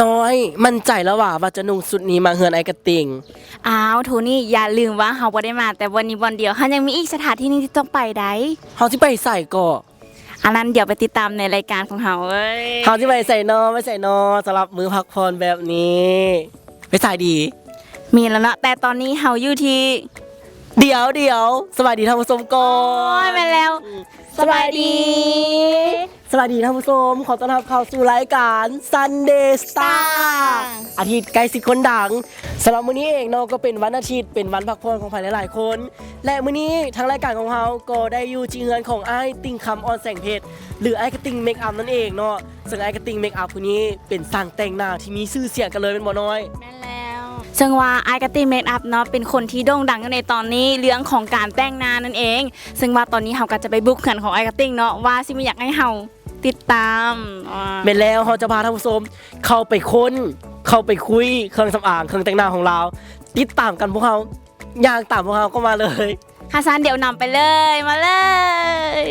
ນ້ອຍ ໝັ້ນໃຈແລ້ວຫວາ ວ່າຈະນຸ່ງຊຸດນີ້ມາເຮືອນອ້າຍກະຕິ່ງ? ອ້າວ ໂທນີ້ ຢ່າລືມວ່າເຮົາບໍ່ໄດ້ມາແຕ່ບ່ອນນີ້ບ່ອນດຽວ, ເຮົາຍັງມີອີກສະຖານທີ່ໜຶ່ງທີ່ຕ້ອງໄປໃດ໋. ເຮົາຊິໄປໃສເກາະ? ອັນນັ້ນດຽວໄປຕິດຕາມໃນລາຍການຂອງເຮົາເອີຍ. ເຮົາຊິໄປໃສນໍ ໄປໃສນໍ ສຳລັບມື້ພັກຜ່ອນແບບນີ້ ໄປສາຍດີ? ແມ່ນແລ້ວເນາະ ແຕ່ຕອນນີ້ເຮົາຢູ່ທີ່ ດຽວໆ ສະບາຍດີທ່ານຜູ້ຊົມກ່ອນ. ໂອ້ຍ ແມ່ນແລ້ວ ສະບາຍດີ ສະບາຍດີທ່ານຜູ້ຊົມ ຂໍຕ້ອນຮັບເຂົ້າສູ່ລາຍການ Sunday Star ອາທິດໃກ້ຊິຄົນດັງ. ສຳລັບມື້ນີ້ເອງເນາະ ກໍເປັນວັນອາທິດ ເປັນວັນພັກຜ່ອນຂອງໃຜຫຼາຍໆຄົນ ແລະ ມື້ນີ້ທາງລາຍການຂອງເຮົາກໍໄດ້ຢູ່ທີ່ເຮືອນຂອງອ້າຍຕິ່ງຄຳ ອ່ອນແສງເພັດ ຫຼື ອ້າຍກະຕິ່ງເມກອັບນັ້ນເອງເນາະ. ເຊິ່ງອ້າຍກະຕິ່ງເມກອັບຜູ້ນີ້ເປັນຊ່າງແຕ່ງໜ້າທີ່ມີຊື່ສຽງກັນເລີຍແມ່ນບໍ່ນ້ອຍ? ແມ່ນແລ້ວ ເຊິ່ງວ່າອ້າຍກະຕິ່ງເມກອັບເນາະ ເປັນຄົນທີ່ໂດ່ງດັງຢູ່ໃນຕອນນີ້ເລື່ອງຂອງການແຕ່ງໜ້ານັ້ນເອງ. ເຊິ່ງວ່າຕອນນີ້ເຮົາກໍຈະໄປບຸກເຮືອນຂອງອ້າຍກະຕິ່ງເນາະ ວ່າຊິມີຫຍັງໃຫ້ເຮົາຕິດຕາມ. ແມ່ນແລ້ວ ເຮົາຈະພາທ່ານຜູ້ຊົມເຂົ້າໄປຄົ້ນ ເຂົ້າໄປຄຸຍເຄື່ອງສຳອາງ ເຄື່ອງແຕ່ງໜ້າຂອງລາວ. ຕິດຕາມກັນ ພວກເຮົາ ຍ່າງຕາມພວກເຮົາເຂົ້າມາເລີຍ. ຄັນຊັ້ນດຽວນຳໄປເລີຍ ມາເລີຍ.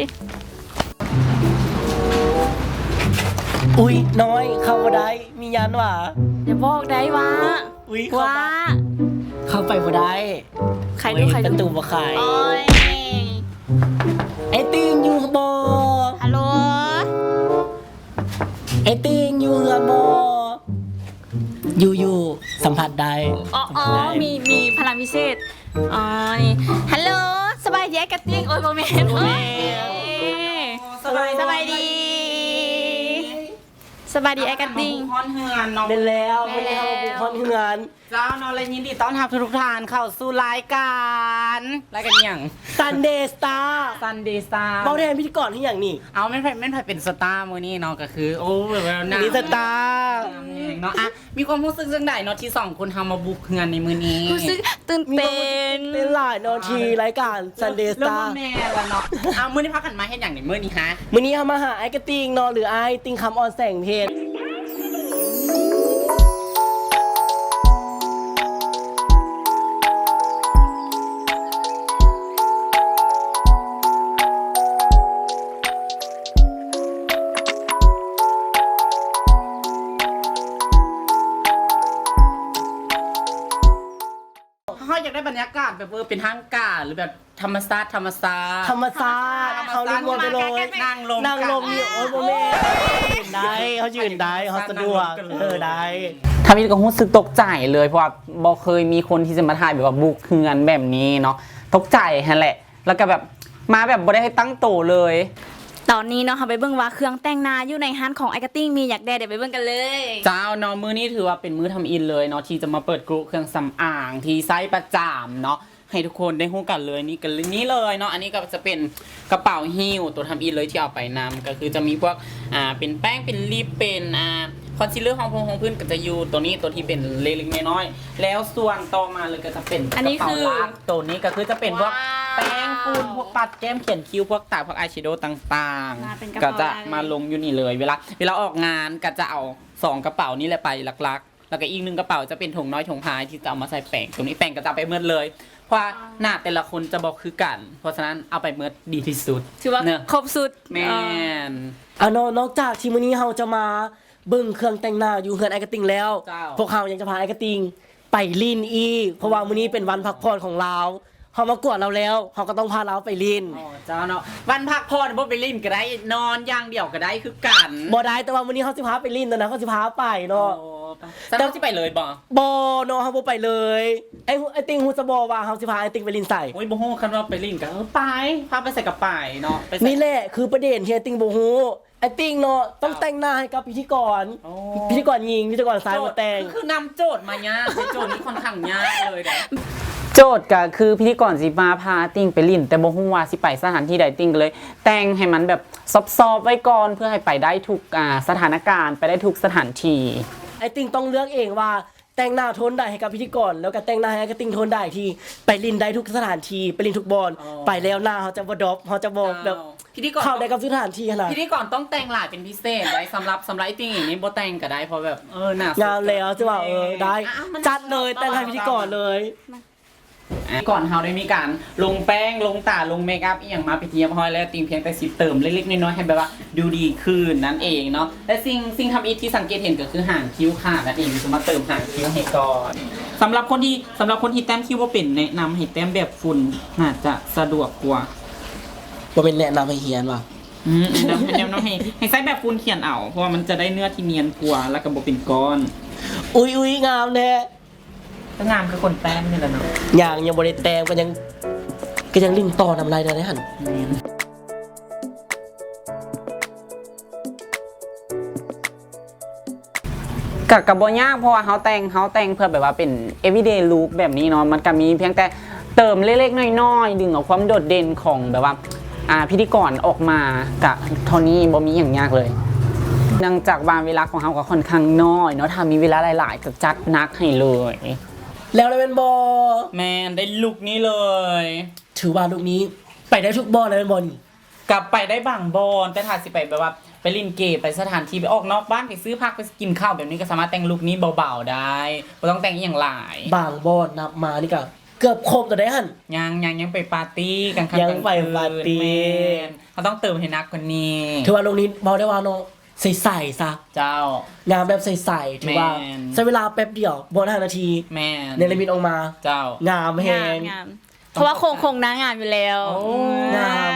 ອຸ້ຍ ນ້ອຍ ເຂົ້າບໍ່ໄດ້ ມີຍານຫວາ. ຢ່າບອກໄດ້ຫວາ. ອຸ້ຍ ເຂົ້າໄປ ເຂົ້າໄປບໍ່ໄດ້. ໄຂດູ ໄຂດູ ປະຕູບໍ່ໄຂ. ໂອ້ຍ ອ້າຍຕິ່ງຢູ່ບໍ່? ຮັລໂຫຼ ອ້າຍຕິ່ງຢູ່ເຮືອນບໍ່? ຢູ່ໆ ສຳຜັດໄດ້. ອໍ ສຳຜັດໄດ້ ມີ ມີພະລັງພິເສດ. ອໍ ນີ້ ຮັລໂຫຼ ສະບາຍດີອ້າຍກະຕິ່ງ. ໂອ້ຍ ບໍ່ແມ່ນ ບໍ່ແມ່ນ ສະບາຍ ສະບາຍດີ ສະບາຍດີອ້າຍກະຕິ່ງ. ມາບຸກຮອດເຮືອນເນາະ. ແມ່ນແລ້ວ ແມ່ນແລ້ວ ມື້ນີ້ເຮົາມາບຸກຮອດເຮືອນ. ເຈົ້າເນາະ ແລະ ຍິນດີຕ້ອນຮັບທຸກໆທ່ານເຂົ້າສູ່ລາຍການ ລາຍການຫຍັງ? Sunday Star Sunday Star ເວົ້າແທນພິທີກອນຄືຫຍັງນີ້? ເອົາ ແມ່ນໃຜ ແມ່ນໃຜເປັນສະຕາມື້ນີ້ເນາະ? ກໍຄື ໂອ້ ແບບວ່າ ມີສະຕາເນາະ. ອ່ະ ມີຄວາມຮູ້ສຶກຈັ່ງໃດເນາະ ທີ່ສອງຄົນເຮົາມາບຸກເຮືອນໃນມື້ນີ້? ຮູ້ສຶກຕື່ນເຕັ້ນ ມີຄວາມຮູ້ສຶກຕື່ນເຕັ້ນຫຼາຍເນາະ ທີ່ລາຍການ Sunday Star ເລີ່ມວ່າແມ່ນແລ້ວເນາະ. ເອົາ ມື້ນີ້ພາກັນມາເຮັດຫຍັງນີ້ ມື້ນີ້ຫາ? ມື້ນີ້ເຮົາມາຫາອ້າຍກະຕິ່ງເນາະ ຫຼື ອ້າຍຕິ່ງຄຳ ອ່ອນແສງເພັດ. ເຮົາຢາກໄດ້ບັນຍາກາດແບບ ເອີ ເປັນທາງການ ຫຼື ແບບທຳມະຊາດ ທຳມະຊາດ ທຳມະຊາດ ທຳມະຊາດ ເຮົາເລີຍມ່ວນໄປເລີຍ. ນັ່ງລົງ ນັ່ງລົງນີ້ ໂອ້ຍ ບໍ່ແມ່ນ ເຮົາຢືນໄດ້ ເຮົາຢືນໄດ້ ເຮົາສະດວກ ນັ່ງລົງກັນເລີຍ ເອີ ໄດ້. ທຳອິດກໍຮູ້ສຶກຕົກໃຈເລີຍ ເພາະວ່າບໍ່ເຄີຍມີຄົນທີ່ຈະມາຖ່າຍແບບວ່າບຸກເຮືອນແບບນີ້ເນາະ ຕົກໃຈຫັ້ນແຫຼະ. ແລ້ວກໍແບບມາແບບບໍ່ໄດ້ຕັ້ງໂຕເລີຍ. ຕອນນີ້ເນາະ ເຮົາໄປເບິ່ງວ່າເຄື່ອງແຕ່ງໜ້າຢູ່ໃນຮ້ານຂອງອ້າຍກະຕິ່ງມີຫຍັງແດ່ ດຽວໄປເບິ່ງກັນເລີຍ. ເຈົ້າເນາະ ມື້ນີ້ຖືວ່າເປັນມື້ທຳອິດເລີຍເນາະ ທີ່ຈະມາເປີດກຸເຄື່ອງສຳອາງທີ່ໃຊ້ປະຈຳເນາະ ໃຫ້ທຸກຄົນໄດ້ຮູ້ກັນເລີຍ. ນີ້ກໍ ນີ້ເລີຍເນາະ ອັນນີ້ກໍຈະເປັນກະເປົາຫິ້ວໂຕທຳອິດເລີຍທີ່ເອົາໄປນຳ ກໍຄືຈະມີພວກ ອ່າ ເປັນແປ້ງ ເປັນລິບ ເປັນ ອ່າ ຄອນຊີລເລີ ຮອງພົງຮອງພື້ນ ກໍຈະຢູ່ໂຕນີ້ ໂຕທີ່ເປັນເລັກໆນ້ອຍໆ. ແລ້ວສ່ວນຕໍ່ມາເລີຍກໍຈະເປັນ ອັນນີ້ ກະເປົາ ຄື ລັກ ໂຕນີ້ກໍຄືຈະເປັນພວກ ວ້າວ ແປ້ງຝຸ່ນ ພວກປັດແກ້ມ ຂຽນຄິ້ວ ພວກຕາ ພວກອາຍແຊໂດຕ່າງໆ ມາເປັນກະເປົາ ກໍຈະມາລົງຢູ່ນີ້ເລີຍ. ເວລາ ເວລາອອກງານກໍຈະເອົາສອງກະເປົານີ້ແຫຼະໄປຫຼັກໆ ແລ້ວກໍອີກໜຶ່ງກະເປົາຈະເປັນຖົງນ້ອຍຖົງພາຍທີ່ຈະເອົາມາໃສ່ແປ້ງ. ໂຕນີ້ແປ້ງກໍຈະເອົາໄປໝົດເລີຍ ເພາະວ່າ ວ້າວ ໜ້າແຕ່ລະຄົນຈະບໍ່ຄືກັນ ເພາະສະນັ້ນເອົາໄປໝົດດີທີ່ສຸດ ຖືວ່າ ເນາະ ຄົບສຸດ. ແມ່ນ ເອີ ອ່ະເນາະ ນອກຈາກທີ່ມື້ນີ້ເຮົາຈະມາ ເບິ່ງເຄື່ອງແຕ່ງໜ້າຢູ່ເຮືອນອ້າຍກະຕິ່ງແລ້ວ ເຈົ້າ ພວກເຮົາຍັງຈະພາອ້າຍກະຕິ່ງໄປຫຼິ້ນອີກ ເພາະວ່າມື້ນີ້ເປັນວັນພັກຜ່ອນຂອງລາວ ເຮົາມາກວນລາວແລ້ວ ເຮົາກໍຕ້ອງພາລາວໄປຫຼິ້ນ. ອໍ ເຈົ້າເນາະ ວັນພັກຜ່ອນບໍ່ໄປຫຼິ້ນກໍໄດ້ ນອນຢ່າງດຽວກໍໄດ້ຄືກັນ. ບໍ່ໄດ້ ແຕ່ວ່າມື້ນີ້ເຮົາຊິພາໄປຫຼິ້ນ ຕອນນັ້ນເຮົາຊິພາໄປເນາະ. ອໍ ໄປ ຊັ້ນເຮົາຊິໄປເລີຍບໍ່? ບໍ່ເນາະ ເຮົາບໍ່ໄປເລີຍ. ອ້າຍ ອ້າຍຕິ່ງຮູ້ຊະບໍ່ວ່າເຮົາຊິພາອ້າຍຕິ່ງໄປຫຼິ້ນໃສ? ໂອ້ຍ ບໍ່ຮູ້ ຄັນວ່າໄປຫຼິ້ນກໍ ເອີ ໄປ ພາໄປໃສກໍໄປເນາະ ໄປໃສ. ນີ້ແຫຼະຄືປະເດັນທີ່ອ້າຍຕິ່ງບໍ່ຮູ້. ແອັກຕິງເນາະ ຕ້ອງແຕ່ງໜ້າໃຫ້ກັບພິທີກອນ. ໂອ້ ພິທີກນຍິງ ພິທີກນຊາຍ ໂຈດ ມາແຕ່ງ ຄື ຄືນຳໂຈດມາຍາກ ໂຈດນີ້ຄ່ອນຂ້າງຍາກເລີຍເດ້. ໂຈດກໍຄືພິທີກນຊິມາພາຕິ່ງໄປຫຼິ້ນ ແຕ່ບໍ່ຮູ້ວ່າຊິໄປສະຖານທີ່ໃດ ຕິ່ງກໍເລີຍແຕ່ງໃຫ້ມັນແບບຊອບໆໄວ້ກ່ອນ ເພື່ອໃຫ້ໄປໄດ້ທຸກ ອ່າ ສະຖານະການ ໄປໄດ້ທຸກສະຖານທີ່. ແອັກຕິງຕ້ອງເລືອກເອງວ່າ ແຕ່ງໜ້າໂທນໃດໃຫ້ກັບພິທີກນ ແລ້ວກໍແຕ່ງໜ້າໃຫ້ແອັກຕິງໂທນໃດທີ່ໄປຫຼິ້ນໄດ້ທຸກສະຖານທີ່ ໄປຫຼິ້ນທຸກບ່ອນ. ອໍ ໄປແລ້ວໜ້າເຮົາຈະບໍ່ດຣອບ ເຮົາຈະບໍ່ແບບ ພິທີກນເຂົ້າໄດ້ກັບສະຖານທີ່ຫັ້ນນະ. ພິທີກນຕ້ອງແຕ່ງຫຼາຍເປັນພິເສດໄດ້. ສຳລັບ ສຳລັບແອັກຕິງນີ້ບໍ່ແຕ່ງກໍໄດ້ ເພາະແບບ ເອີ ໜ້າ ງາມແລ້ວ ຈະວ່າ ເອີ ໄດ້ ຈັດເລີຍ ແຕ່ງໃຫ້ພິທີກນເລີຍ. ອ່າ ກ່ອນເຮົາໄດ້ມີການລົງແປ້ງ ລົງຕາ ລົງເມກອັບອີ່ຫຍັງມາເປັນທີ່ຮຽບຮ້ອຍແລ້ວ ຕິ່ງພຽງແຕ່ຊິເຕີມເລັກໆນ້ອຍໆ ໃຫ້ແບບວ່າດູດີຂຶ້ນນັ້ນເອງເນາະ. ແລະ ສິ່ງ ສິ່ງທຳອິດທີ່ສັງເກດເຫັນກໍຄືຫາງຄິ້ວຂາດນັ້ນເອງ ຈະມາເຕີມຫາງຄິ້ວໃຫ້ກ່ອນ. ສຳລັບຄົນທີ່ ສຳລັບຄົນທີ່ແຕ້ມຄິ້ວບໍ່ເປັນ ແນະນຳໃຫ້ແຕ້ມແບບຝຸ່ນ ໜ້າຈະສະດວກກວ່າ. ບໍ່ແມ່ນແນະນຳໃຫ້ຮຽນວ່າ ອືມ ແນະນຳ ແນະນຳໃຫ້ ໃຫ້ໃຊ້ແບບຝຸ່ນຂຽນເອົາ ເພາະວ່າມັນຈະໄດ້ເນື້ອທີ່ນຽນກວ່າ ແລ້ວກໍບໍ່ເປັນກ້ອນ. ອຸ້ຍໆ ງາມແທ້. ກໍງາມຄືຄົນແຕ້ມນີ້ແຫຼະເນາະ. ຍັງ ຍັງບໍ່ໄດ້ແຕ້ມ ກໍຍັງ ກໍຍັງຫຼິ້ນຕໍ່ນຳລາຍເດືອນໄດ້ຫັ້ນ. ແມ່ນ. ກະ ກະບໍ່ຍາກ ເພາະວ່າເຮົາແຕ່ງ ເຮົາແຕ່ງເພື່ອແບບວ່າເປັນ everyday look ແບບນີ້ເນາະ. ມັນກະມີພຽງແຕ່ເຕີມເລັກໆນ້ອຍໆ ດຶງເອົາຄວາມໂດດເດັ່ນຂອງແບບວ່າ ອ່າ ພິທີກອນອອກມາ ກະເທົ່ານີ້ ບໍ່ມີຫຍັງຍາກເລີຍ. ເນື່ອງຈາກວ່າເວລາຂອງເຮົາກໍຂ້ອນຂ້າງນ້ອຍເນາະ ຖ້າມີເວລາຫຼາຍໆ ຈະຈັດໜັກໃຫ້ເລີຍ. ແລ້ວແລ້ວແມ່ນບໍ່? ແມ່ນ ໄດ້ລຸກນີ້ເລີຍ. ຖືວ່າລຸກນີ້ໄປໄດ້ທຸກບ່ອນແລ້ວແມ່ນບໍ່ນີ້? ກໍໄປໄດ້ບາງບ່ອນ ແຕ່ຖ້າຊິໄປແບບວ່າໄປຫຼິ້ນເກມ ໄປສະຖານທີ່ ໄປອອກນອກບ້ານ ໄປຊື້ຜັກ ໄປກິນເຂົ້າແບບນີ້ ກໍສາມາດແຕ່ງລຸກນີ້ເບົາໆໄດ້ ບໍ່ຕ້ອງແຕ່ງອີ່ຫຍັງຫຼາຍ. ບາງບ່ອນນັບມານີ້ກໍເກືອບຄົບແລ້ວເດ້ຫັ້ນ. ຍັງ ຍັງ ຍັງໄປປາຕີ້ກາງຄ່ຳກາງຄືນ. ແມ່ນ ເຮົາຕ້ອງເຕີມໃຫ້ໜັກກວ່ານີ້. ຖືວ່າລຸກນີ້ເວົ້າໄດ້ວ່າເນາະ ໃສໆຊະ. ເຈົ້າ. ງາມແບບໃສໆ ຖືວ່າ ແມ່ນ ໃຊ້ເວລາແປັບດຽວ ບໍ່ຮອດຫ້ານາທີ. ແມ່ນ. ເນລະມິດອອກມາ. ເຈົ້າ. ງາມແຮງ. ງາມ ງາມ. ເພາະວ່າໂຄງ ໂຄງໜ້າງາມຢູ່ແລ້ວ. ໂອ້ ອືມ ງາມ.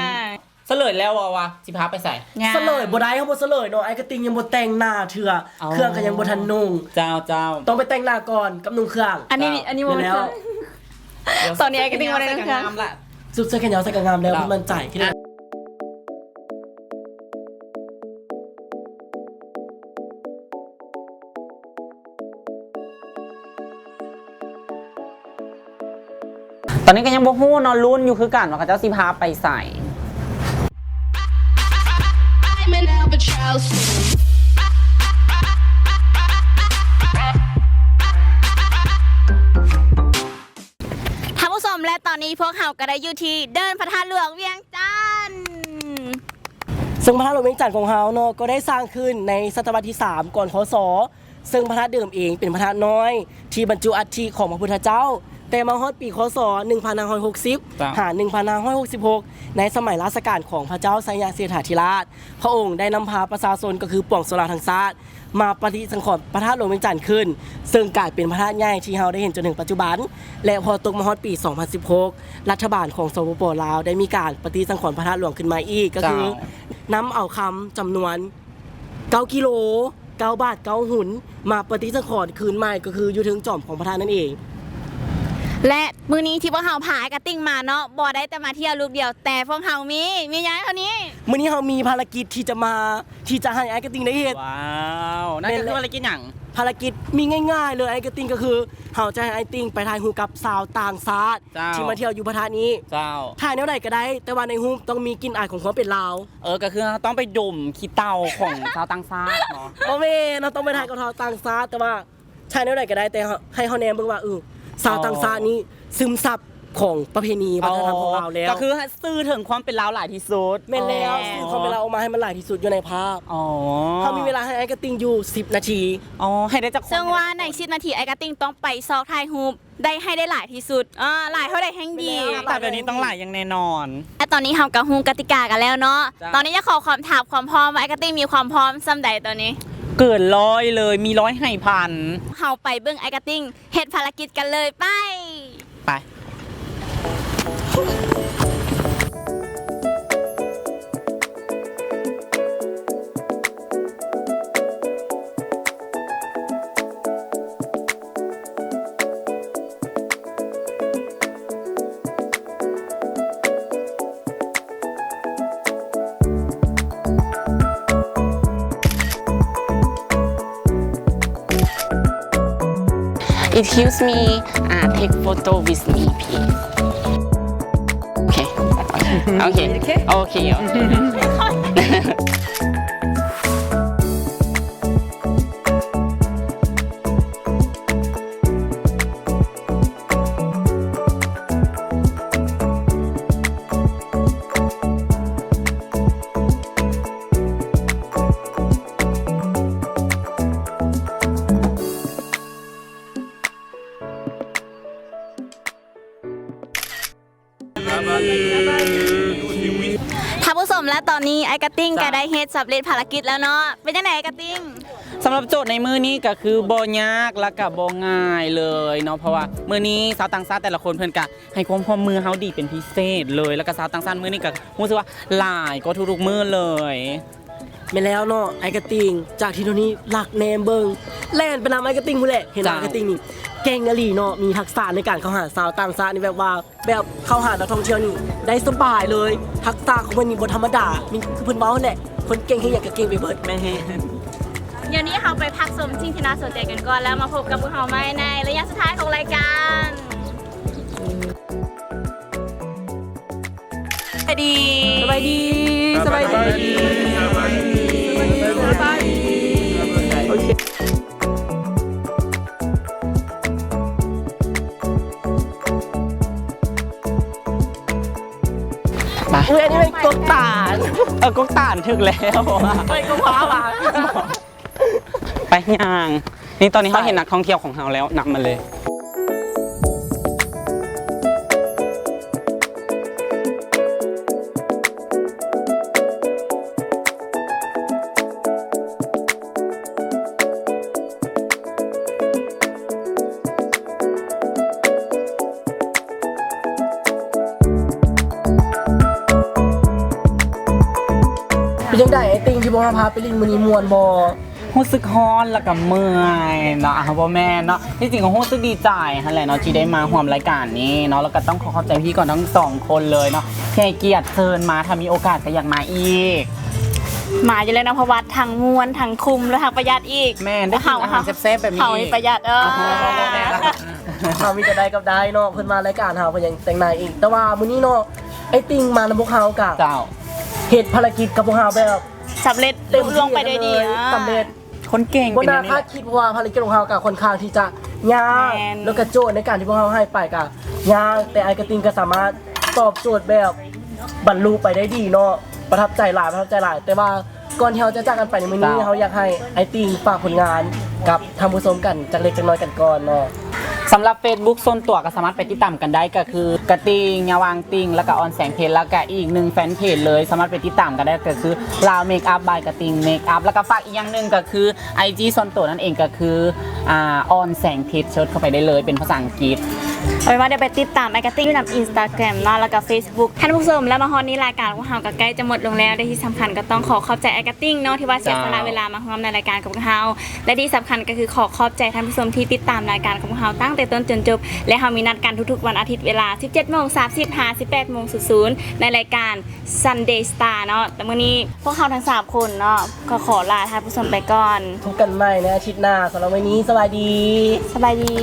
ສະເຫຼີຍແລ້ວວ່າ ວ່າຊິພາໄປໃສ? ຍັງ. ສະເຫຼີຍບໍ່ໄດ້ ເຮົາບໍ່ສະເຫຼີຍເນາະ. ອ້າຍກະຕິ່ງຍັງບໍ່ແຕ່ງໜ້າເທື່ອ. ອໍ. ເຄື່ອງກໍຍັງບໍ່ທັນນຸ່ງ. ເຈົ້າ ເຈົ້າ. ຕ້ອງໄປແຕ່ງໜ້າກ່ອນກັບນຸ່ງເຄື່ອງ. ອັນນີ້ ເຈົ້າ. ອັນນີ້ບໍ່ແມ່ນເຄື່ອງ. ແມ່ນແລ້ວ. ຕອນນີ້ອ້າຍກະຕິ່ງບໍ່ໄດ້ນຸ່ງເຄື່ອງ. ຊຸດເສື້ອແຂນຍາວໃສ່ກໍງາມແລ້ວ. ເຈົ້າ. ເພິ່ນໝັ້ນໃຈ. ຕອນນີ້ກໍຍັງບໍ່ຮູ້ເນາະ ລຸ້ນຢູ່ຄືກັນວ່າເຂົາເຈົ້າຊິພາໄປໃສ. ທ່ານຜູ້ຊົມ ແລະ ຕອນນີ້ພວກເຮົາກໍໄດ້ຢູ່ທີ່ເດີ່ນພະທາດຫຼວງວຽງຈັນ. ເຊິ່ງພະທາດຫຼວງວຽງຈັນຂອງເຮົາເນາະ ກໍໄດ້ສ້າງຂຶ້ນໃນສະຕະວັດທີສາມ ກ່ອນ ຄ.ສ. ເຊິ່ງພະທາດເດີມເອງເປັນພະທາດນ້ອຍທີ່ບັນຈຸອັດຖິຂອງພະພຸດທະເຈົ້າ, ແຕ່ມາຮອດປີ ຄ.ສ. ໜຶ່ງພັນຫ້າຮ້ອຍຫົກສິບ ເຈົ້າ ຫາ ໜຶ່ງພັນຫ້າຮ້ອຍຫົກສິບຫົກ ໃນສະໄໝລາຊະການຂອງພະເຈົ້າໄຊຍະເສດຖາທິລາດ, ພະອົງໄດ້ນຳພາປະຊາຊົນ ກໍຄືປວງຊົນລາວທັງຊາດ ມາປະຕິສັງຂອນພະທາດຫຼວງວຽງຈັນຂຶ້ນ, ເຊິ່ງກາຍເປັນພະທາດໃຫຍ່ທີ່ເຮົາໄດ້ເຫັນຈົນເຖິງປັດຈຸບັນ. ແລະ ພໍຕົກມາຮອດປີ ສອງພັນສິບຫົກ ລັດຖະບານຂອງ ສປປ ລາວ ໄດ້ມີການປະຕິສັງຂອນພະທາດຫຼວງຂຶ້ນມາອີກ, ກໍຄື ເຈົ້າ ນຳເອົາຄຳຈຳນວນ ເກົ້າກິໂລ ເກົ້າບາດ ເກົ້າຫຸນ ມາປະຕິສັງຂອນຄືນໃໝ່ ກໍຄືຢູ່ເທິງຈອມຂອງພະທາດນັ້ນເອງ. ແລະ ມື້ນີ້ທີ່ພວກເຮົາພາອ້າຍກະຕິ່ງມາເນາະ ບໍ່ໄດ້ແຕ່ມາທ່ຽວລູກດຽວ ແຕ່ພວກເຮົາມີ ມີຫຍັງເທົ່ານີ້? ມື້ນີ້ເຮົາມີພາລະກິດທີ່ຈະມາ ທີ່ຈະໃຫ້ອ້າຍກະຕິ່ງໄດ້ເຮັດ. ວ້າວ ນັ້ນກໍຄືພາລະກິດຫຍັງ? ພາລະກິດມີງ່າຍໆເລີຍ ອ້າຍກະຕິ່ງ ກໍຄືເຮົາຈະໃຫ້ອ້າຍຕິ່ງໄປຖ່າຍຮູບກັບຊາວຕ່າງຊາດ ເຈົ້າ ທີ່ມາທ່ຽວຢູ່ພະທາດນີ້. ເຈົ້າ. ຖ່າຍແນວໃດກໍໄດ້ ແຕ່ວ່າໃນຮູບຕ້ອງມີກິ່ນອາຍຂອງຄວາມເປັນລາວ. ເອີ ກໍຄືເຮົາຕ້ອງໄປດົມຂີ້ເຕົ່າຂອງຊາວຕ່າງຊາດເນາະ. ບໍ່ແມ່ນ ເຮົາຕ້ອງໄປຖ່າຍກັບຊາວຕ່າງຊາດ ແຕ່ວ່າຖ່າຍແນວໃດກໍໄດ້ ແຕ່ເຮົາ ໃຫ້ເຮົາແນມເບິ່ງວ່າ ເອີ ຊາວຕ່າງຊາດນີ້ ອໍ ຊຶມຊັບຂອງປະເພນີວັດທະນະທຳຂອງລາວແລ້ວ. ອໍ ກໍຄືໃຫ້ສື່ເຖິງຄວາມເປັນລາວຫຼາຍທີ່ສຸດ. ແມ່ນແລ້ວ. ອໍ ສື່ຄວາມເປັນລາວອອກມາໃຫ້ມັນຫຼາຍທີ່ສຸດຢູ່ໃນພາບ. ອໍ ເຮົາມີເວລາໃຫ້ອ້າຍກະຕິ່ງຢູ່ສິບນາທີ. ອໍ ໃຫ້ໄດ້ຈັກຄົນ? ເຊິ່ງວ່າໃນສິບນາທີ ອ້າຍກະຕິ່ງຕ້ອງໄປຊອກຖ່າຍຮູບ ໄດ້ໃຫ້ໄດ້ຫຼາຍທີ່ສຸດ. ເອີ ຫຼາຍເທົ່າໃດແຮ່ງດີ. ແມ່ນແລ້ວ ແຕ່ດຽວນີ້ຕ້ອງຫຼາຍຢ່າງແນ່ນອນ. ແລະ ຕອນນີ້ເຮົາກໍຮູ້ກະຕິກາກັນແລ້ວເນາະ. ເຈົ້າ. ຕອນນີ້ຢາກຂໍຄວາມ ຖາມຄວາມພ້ອມວ່າ ອ້າຍກະຕິ່ງມີຄວາມພ້ອມສ່ຳໃດຕອນນີ້? ເກີນຮ້ອຍເລີຍ ມີຮ້ອຍໃຫ້ພັນ. ເຮົາໄປເບິ່ງອ້າຍກະຕິ່ງເຮັດພາລະກິດກັນເລີຍ ໄປ. ໄປ. Excuse me, uh, take photo with me, please. Okay. Okay. Okay. Okay. ແລະຕອນນີ້ອ້າຍກະຕິ່ງ ເຈົ້າ ກໍໄດ້ເຮັດສຳເລັດພາລະກິດແລ້ວເນາະ. ເປັນຈັ່ງໃດອ້າຍກະຕິ່ງ? ສຳລັບໂຈດໃນມື້ນີ້ກໍຄືບໍ່ຍາກ ແລະກໍບໍ່ງ່າຍເລີຍເນາະ ເພາະວ່າມື້ນີ້ຊາວຕ່າງຊາດແຕ່ລະຄົນເພິ່ນກໍໃຫ້ຄວາມຮ່ວມມືເຮົາດີເປັນພິເສດເລີຍ ແລະກໍຊາວຕ່າງຊາດມື້ນີ້ກໍຮູ້ສຶກວ່າຫຼາຍກວ່າທຸກໆມື້ເລີຍ. ແມ່ນແລ້ວເນາະ ອ້າຍກະຕິ່ງ ຈາກທີ່ໂທນີ້ລັກແນມເບິ່ງ ແລ່ນໄປນຳອ້າຍກະຕິ່ງພຸ້ນແຫຼະ. ເຫັນວ່າ ເຈົ້າ ອ້າຍກະຕິ່ງນີ້ເກັ່ງອີ່ຫຼີເນາະ ມີທັກສະໃນການເຂົ້າຫາຊາວຕ່າງຊາດນີ້ ແບບວ່າ ແບບເຂົ້າຫານັກທ່ອງທ່ຽວນີ້ໄດ້ສະບາຍເລີຍ. ທັກສະຂອງເພິ່ນນີ້ບໍ່ທຳມະດາ ມີ ຄືເພິ່ນເວົ້າຫັ້ນແຫຼະ ຄົນເກັ່ງເຮັດຫຍັງກໍເກັ່ງໄປເບິດ. ແມ່ນ. ດຽວນີ້ເຮົາໄປພັກຊົມສິ່ງທີ່ໜ້າສົນໃຈກັນກ່ອນ ແລ້ວມາພົບກັບພວກເຮົາໃໝ່ໃນໄລຍະສຸດທ້າຍຂອງລາຍການ. ສະບາຍດີ ສະບາຍດີ ສະບາຍດີ ສະບາຍດີ ສະບາຍດີ ໂອເຄ. ໄປ ເອີ ອັນນີ້ແມ່ນກົກຕານ ເອີ ກົກຕານ ຖືກແລ້ວ ໄປກົກພ້າວຫວາ. ໄປຍ່າງ ນີ້ຕອນນີ້ເຮົາເຫັນນັກທ່ອງທ່ຽວຂອງເຮົາແລ້ວ ນຳມາເລີຍ. ເປັນຈັ່ງໃດອ້າຍຕິ່ງ ທີ່ພວກເຮົາພາໄປຫຼິ້ນມື້ນີ້ ມ່ວນບໍ່? ຮູ້ສຶກຮ້ອນແລ້ວກໍເມື່ອຍເນາະ. ບໍ່ແມ່ນເນາະ ທີ່ຈິງກໍຮູ້ສຶກດີໃຈຫັ້ນແຫຼະເນາະ ທີ່ໄດ້ມາຮ່ວມລາຍການນີ້ເນາະ ແລ້ວກໍຕ້ອງຂໍຂອບໃຈພິທີກອນທັງສອງຄົນເລີຍເນາະ ທີ່ໃຫ້ກຽດເຊີນມາ. ຖ້າມີໂອກາດກໍຢາກມາອີກ. ມາຢູ່ແລ້ວເນາະ ເພາະວ່າທັງມ່ວນ ທັງຄຸ້ມ ແລະທັງປະຢັດອີກ. ແມ່ນ ໄດ້ກິນອາຫານແຊບໆແບບນີ້ ເຮົາປະຢັດ ເອີ ເຮົາມີແຕ່ໄດ້ກັບໄດ້ເນາະ. ເພິ່ນມາລາຍການເຮົາ ເພິ່ນຍັງແຕ່ງໜ້າອີກ ແຕ່ວ່າມື້ນີ້ເນາະ ອ້າຍຕິ່ງມານຳພວກເຮົາກະ ເຈົ້າ ເຮັດພາລະກິດກັບພວກເຮົາແບບ ສຳເລັດລຸລ່ວງໄປດ້ວຍດີ ສຳເລັດ ຄົນເກັ່ງ ບໍ່ໜ້າຄາດຄິດ ເພາະວ່າພາລະກິດຂອງເຮົາກໍຄ່ອນຂ້າງທີ່ຈະຍາກ ແມ່ນ ແລ້ວກໍໂຈດໃນການທີ່ພວກເຮົາໃຫ້ໄປກໍຍາກ ແຕ່ອ້າຍກະຕິ່ງກໍສາມາດຕອບໂຈດແບບບັນລຸໄປໄດ້ດີເນາະ. ປະທັບໃຈຫຼາຍ ປະທັບໃຈຫຼາຍ ແຕ່ວ່າກ່ອນທີ່ເຮົາຈະຈາກກັນໄປໃນມື້ນີ້ ເຈົ້າ ເຮົາຢາກໃຫ້ອ້າຍຕິ່ງຝາກຜົນງານກັບທ່ານຜູ້ຊົມກັນຈັກເລັກຈັກນ້ອຍກັນກ່ອນເນາະ. ສຳລັບເຟສບຸກສ່ວນຕົວກໍສາມາດໄປຕິດຕາມກັນໄດ້ ກໍຄືກະຕິ່ງ ຍາວາງຕິ່ງ ແລ້ວກໍອອນແສງເພັດ ແລ້ວກໍອີກໜຶ່ງແຟນເພຈເລີຍ ສາມາດໄປຕິດຕາມກັນໄດ້ ກໍຄື Lao Makeup by ກະຕິ່ງ Makeup ແລ້ວກໍຝາກອີກຢ່າງໜຶ່ງກໍຄື ໄອຈີ ສ່ວນຕົວນັ້ນເອງ ກໍຄື ອ່າ ອອນແສງເພັດ ເສີດເຂົ້າໄປໄດ້ເລີຍ ເປັນພາສາອັງກິດ. ເອົາເປັນວ່າດຽວໄປຕິດຕາມອ້າຍກະຕິ່ງຢູ່ນຳ Instagram ເນາະ ແລ້ວກໍເຟສບຸກ ທ່ານຜູ້ຊົມ. ແລ້ວມາຮອດນີ້ລາຍການຂອງເຮົາກໍໃກ້ຈະໝົດລົງແລ້ວ ແລະທີ່ສຳຄັນກໍຕ້ອງຂໍຂອບໃຈອ້າຍກະຕິ່ງເນາະ ທີ່ວ່າເສຍສະຫຼະເວລາມາຮ່ວມໃນລາຍການກັບພວກເຮົາ. ແລະທີ່ສຳຄັນກໍຄືຂໍຂອບໃຈທ່ານຜູ້ຊົມທີ່ຕິດຕາມລາຍການຂອງພວກເຮົາຕັ້ງແຕ່ຕົ້ນຈົນຈົບ ແລະເຮົາມີນັດກັນທຸກໆວັນອາທິດເວລາສິບເຈັດໂມງສາມສິບຫາສິບແປດໂມງສູນສູນ ໃນລາຍການ Sunday Star ເນາະ. ແຕ່ມື້ນີ້ພວກເຮົາທັງສາມຄົນເນາະ ກໍຂໍລາທ່ານຜູ້ຊົມໄປກ່ອນ. ພົບກັນໃໝ່ໃນອາທິດໜ້າ. ສຳລັບມື້ນີ້ ສະບາຍດີ. ສະບາຍດີ.